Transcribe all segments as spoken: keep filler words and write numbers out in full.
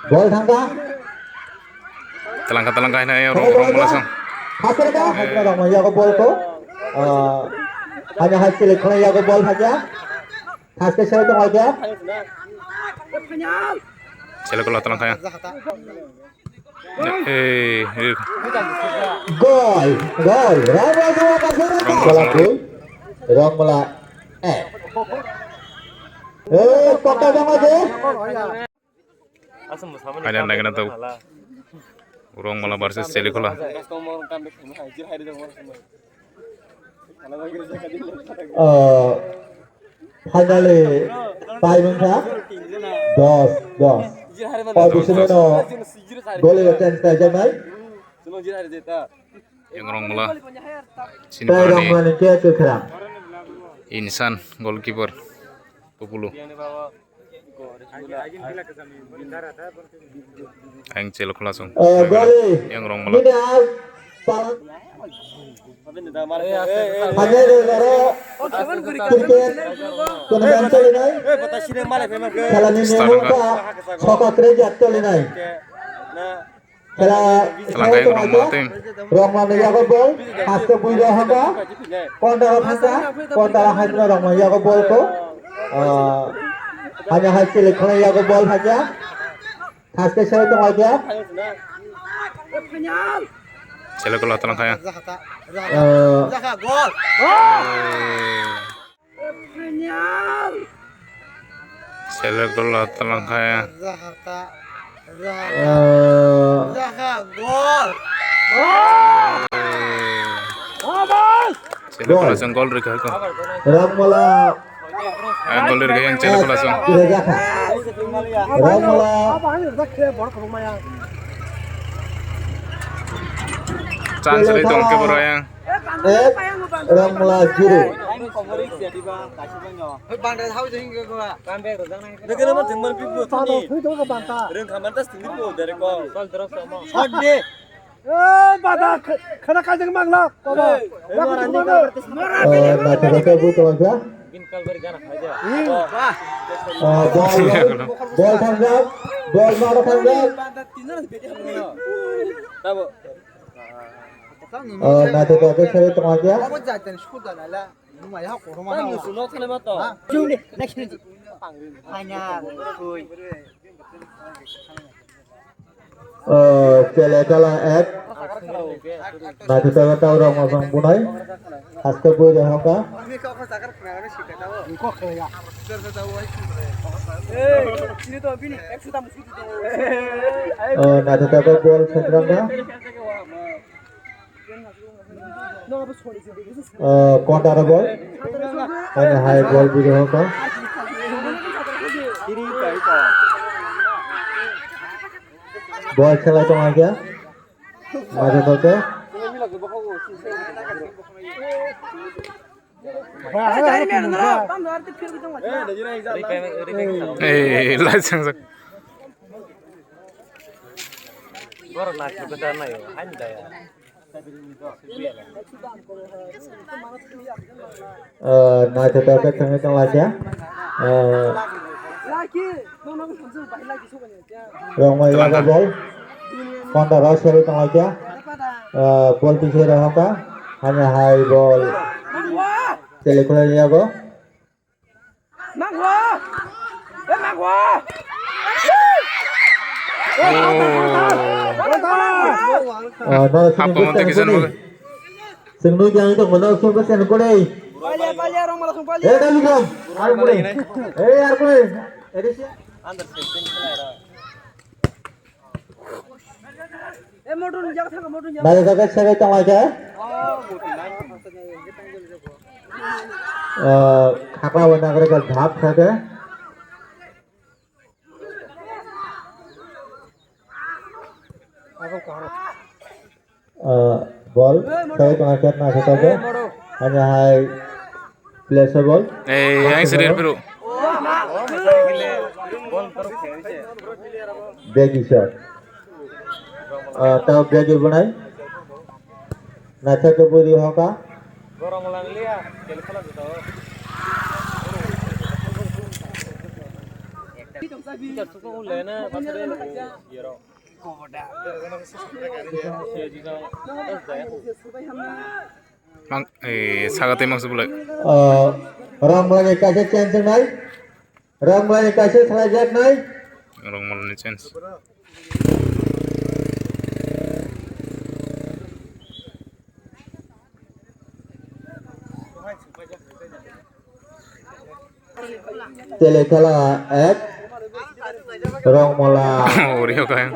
Bol thangkha. Talangkha, talangkha, hino, eh, rong, rong, bola sang. Haste da, haste da, rong, yago bol ko. Ah, hanya hai select khlai yago bol thangkha. Haste select tong ya. Select ko la talangkha ya. Eh, eh. Gol, gol. Rong, rong, rong, rong. Rong, bola. Eh. Eh, pokka jama de. Haida naikhe na tau. Rongmala versus Chelikola. Ah, finally, tie wngkha dos dos. O bisingo no goli o chance khlaijaknai. Yang Rongmala. Tai Rongmala ni khe kwkhwrang. Insan goalkeeper. Pupulu. Ang Chelikola song. Eh, goli. Yang Rongmala. Nini ang pal-, Hanya de garo cricket tournament chalinai. Khela ni niyom wngkha soka cricket chalinai. Khela Rongmala team. Rongmala yago bol, haste buira haka, konda thangka, konda haino Rongmala yago bol ko. Ah, hanya hai select khlai yago bol hanya. Haste select tong haka. Chelikola talangkha ya. Eh, Chelikola talangkha ya. Eh, Chelikola song gol rikha ko. Rongmala. Ang gol rikha yang Chelikola song. Rongmala. Chance ri tong ke boro yang. Ek, Rongmala zero. Ei, bata, khana kajak mangla, kobo. Eh, naithok khe bu tongkha. Ah, bol, bol thangjak, bol maro thangjak. Ah, naithok khe sari tongkha. Oh, Chelikola ek. Naithotok tau rok mosong bunai. Haste bui de hoka. Oh, naithotok bol setrangka. Ah, konda ro bol. Ani hai bol bui de hoka. Bol khelai tong agia. Maja toke. Eh, lai sang sang. Borok naisik kwchar naio, haini daya. Ah, naithotok khe thangwi tonglaikha. Ah, Rongmai yago bol. Pondoro seri tonglaikha. Ah, bol twi seri hoka. Hanya hai bol. Chele khulai yago. Nangwa! Eh, nangwa! Oh. Ah, no, sini Apa bisa monte kisan sini. Mo? Sini yang itu mana sini bisa kore. Palia, palia, orang malah sumpah. Eh, dah lihat. Aku boleh. Eh, aku boleh. Ini sih. Naithotok khe segwi tonglaikha. Ah, khakla bai nagra khe dhap khe. Ah, bol segwi tonglaikha naithotok khe. Hanya hai. Place bol. Eh, yang seri piru. Bagi shot. Ah, tau bagi bunai. Nacha ke buri hoka. Mang, eh, saga tei mangsa bulai. Ah, Ramlai ni kaisa chance nai. Ramlai ni kaisa salai jak nai. Rongmala ni chance. Telekhala ek, Rongmala Ori ho kaya.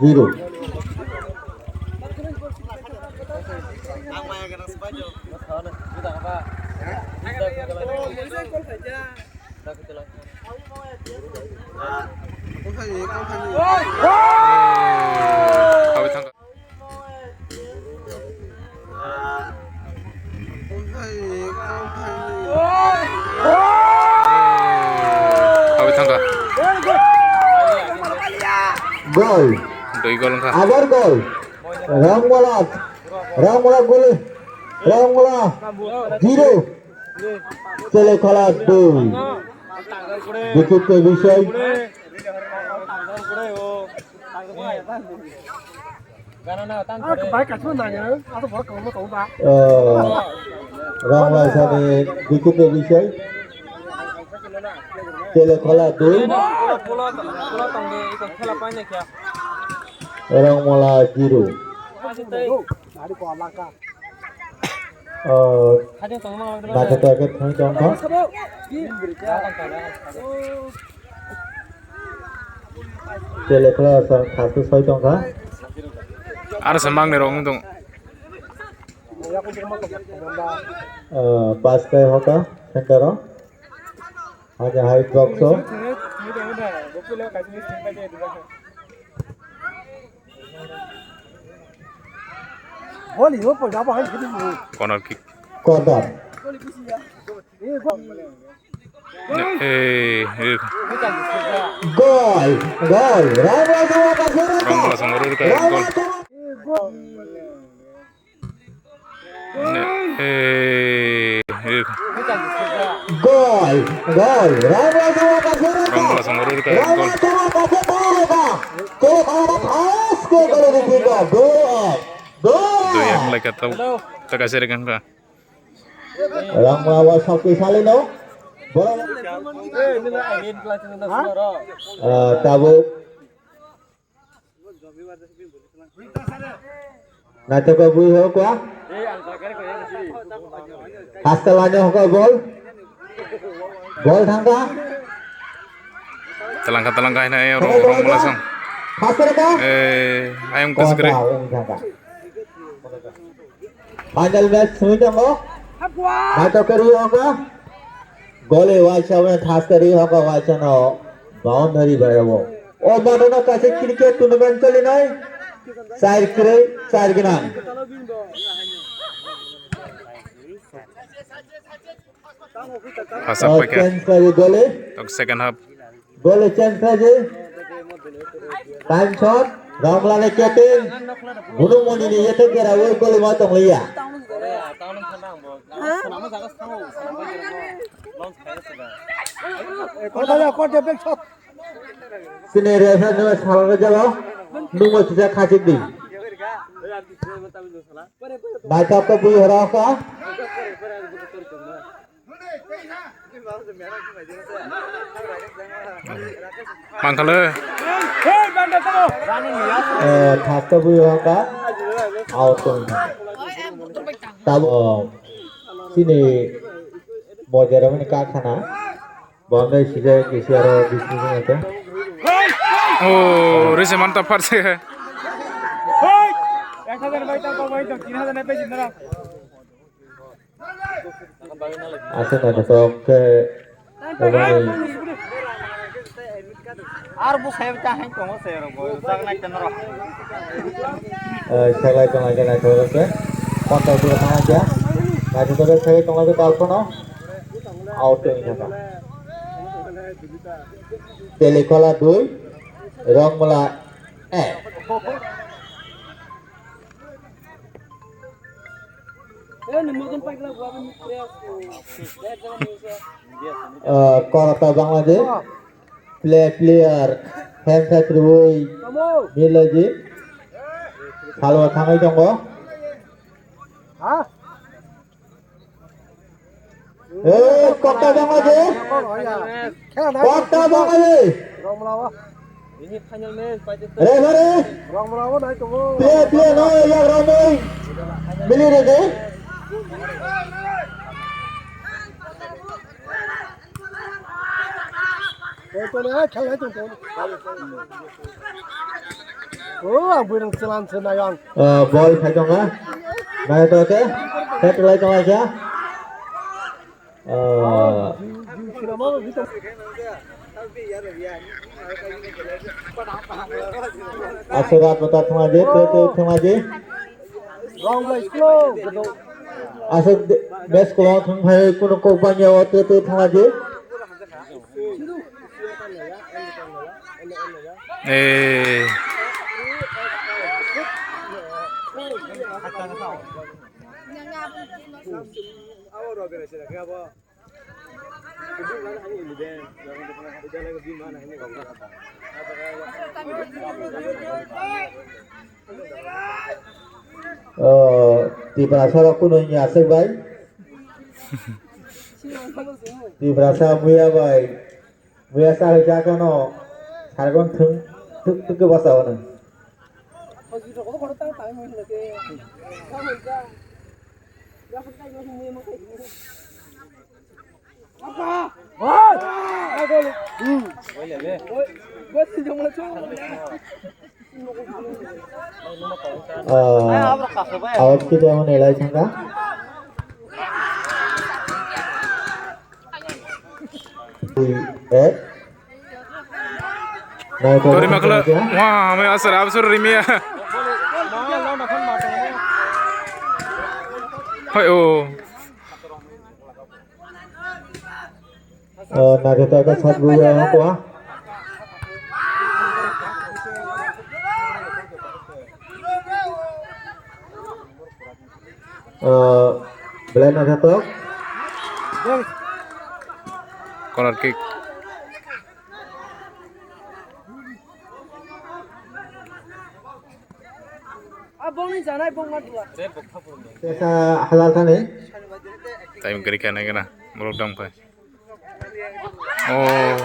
Zero. Kawi thangkha. Kawi thangkha. Gol. Dui gol wngkha. Abar gol. Rongmala. Rongmala gol. Rongmala. Zero. Telekhala dui. Wicket ke bisoi. Ah, bai kaisa nang ya. Asa bor kong kong ba. Eh, Ramlai sani wicket ke bisoi. Telekhala dui. Rongmala zero. Ari ko laka. Oh, naithotok khe thang tongkha. Telekhala song thasku soi tongkha. Aro se mangnai rok wng tong. Oh, pass khai hoka center o. Haja hai box o. Corner kick. Corner. Eh, eh. Gol, gol. Rongmala songori ka gol. Eh, eh. Gol, gol. Rongmala songori ka gol. Dui ek lai ka tau taka seri kangka. Rongmala wa sakti salino. Borok. Eh, tabuk. Naithotok bui ho kwa. Hasta lane ho kwa bol. Bol thangka. Talangka, talangka hina, eh, rong, rong mala sang. Hasta ka. Eh, ayam kas kre. Final match simi tongo. Naithotok khe ri hoka. Gole waisa wngkha thas khe ri hoka waisa no boundary bai rwo. O mano no kaisa cricket tournament choli nai. Char kwrwi, char gwnang. Pasak paikha. Chance khlai gole. Tok second half. Gole chance khlai di. Time shot. Rongmala ni captain. Gunungmoni ni yete gera oi gole ma tong liya. Kota ya, kota back shot. Sini referee no sala jalo. Nungmo sisa khachik di. Naithotok bui hora ka. Mangkale. Eh, thasta bui hora ka. Out. Tabo. Sini mojarani kakhana. Bondai sijak kisi aro bising ata. Oh, rese manta parse. Ek hajar bai tang, bai tang, tin hajar nai pai jin dara. Asa na to ke. Ar bo sai ta hai tongo sai ro bo tak nai tan ro. Eh, sai lai tong lai nai to ke. Konta dua tang aja. Nai to ke sai tong lai tal kono. Out to inaka. Telekola dui, Rongmala ek. Ah, Korata Bangladesh. Play player. Hand side rwui. Miloji. Salwa thangwi tongo. Ha? Eh, Korta Bangladesh. Korta Bangladesh. Referee. Play, play, no, ya, Ramai. Mili rede. Oh, ang buirang selan senayang. Ah, ball khai tonga. Nai to ke. Head lai tonga kya? Ah. Asurat bata thuma je, to to thuma je. Wrong play, slow. Aswk de-, best kwbangma thung phai, kunu kok bangya o twi twi thangla di. Eh. Oh, Tiprasa rok kunu wngya aswk bai. Tiprasa muya bai. Muya sa hai ja kano. Sargon thung thung thung ke basa wano. Ah, awat kita mana elai sangka? Eh? Tori makla, wah, ame asar, absur rimia. Hoi, oh. Eh, naithotok khe sat buya wngkha. Eh, belai naithotok. Corner kick. Tesa halal thani. Time kiri kha nai gana, borok dam khai. Oh.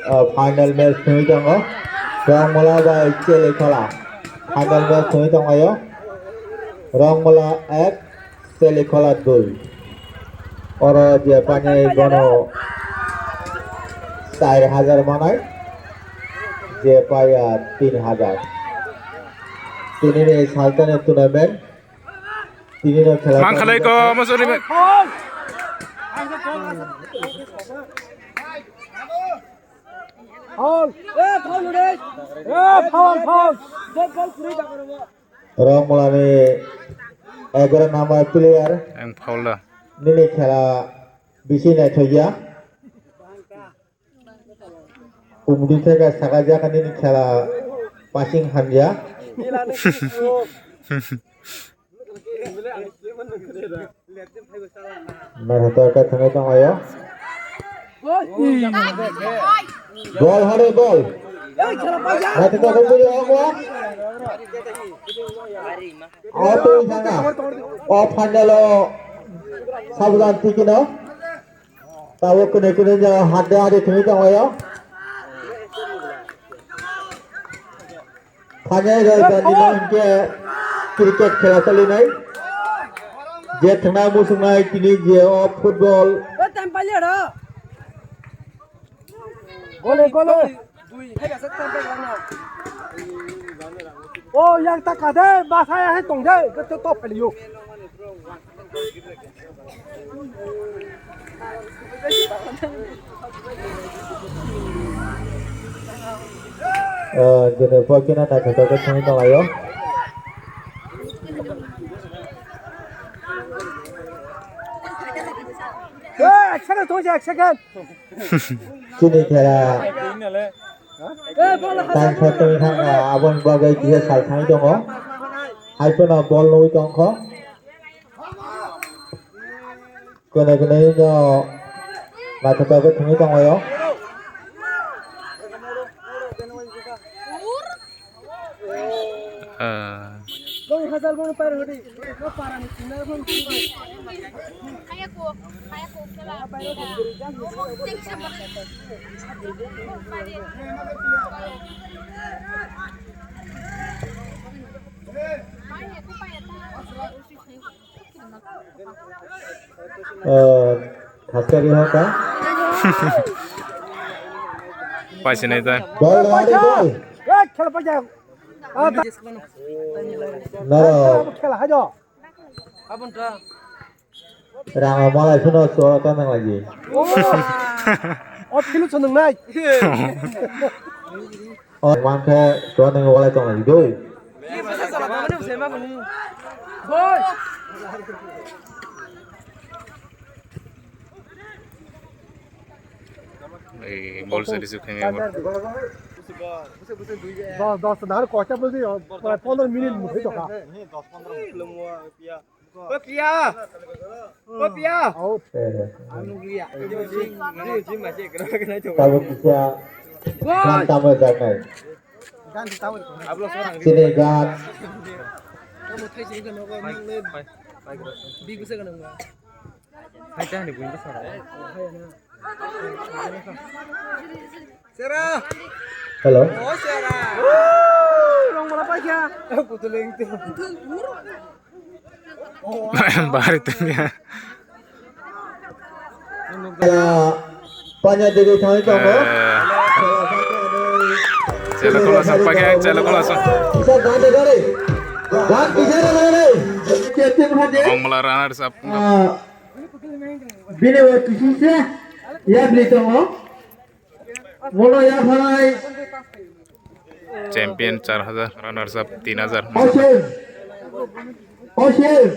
Oh, final match thwi tongo. Rongmala bai Chele Khola. Final match thwi tongo. Rongmala ek, Chele Khola dui. Oro je pani bono char hajar manai, je paya tin hajar. Tini ni saltani tournament. Tini no khela. Mang khalai ko, mosori me. Foul! Eh, foul, Nuresh! Eh, foul, foul! Foul, foul, free da karo. Rongmala ni egaroh number player. Ang foul da. Nini khela bisi naithokya. Kumudi theka saka jaka nini khela passing hamya. Naithotok khe thangwi tonglaio. Bol hore bol. Naithotok khe bol hore bol. O twi thangkha. O final o Sabjan tikino. Tabuk kwnwi kwnwi jaga hade hade thangwi tonglaio. Thangwi rw jani no hinkhe cricket khela chalinai. Je thwngnai muchungnai tini je o football. Gole, gole. O yang ta ka de, basa ya hai tong de, ke to top kali yo. Eh, jene pokina na kata ke sini tong ayo. Eh, ek second, tong ek second. Chini khela. Time khe twi thang, ah, aboni bagwi kisa sal thangwi tongo. Hai phano bol nugwi tongkho. Kwnwi kwnwi no naithotok khe thwngwi tonglaio. Ah. Eh, Thaskari hota. Paisi nai ta. Bol, bol, bol. Noro. Rang malai phano chora ta nang lagi. O, o, philu chonong nai. O, man khe chora nang walai tong lagi do. Ei, bol sari sukhe. Dos, dos, dar kota bol di, pondro minute muthe toka. Kopiya! Kopiya! Out. Tabuk kisa gan tamo jaknai. Chini gan. Sera. Hello. Oh, Sera. Rong mala paikha. Putuleng tu. Bahari tengya. Panya dege thangwi tongo. Eh. Chela kola sang pakai, chela kola sang. Kisa dade gare. Dan kisa dade gare. Rong mala runners up. Ah, bini wa kisi se. Ya beli tongo. Mono ya phalai. Champion char hajar, runners up tin hajar. Oshim. Oshim.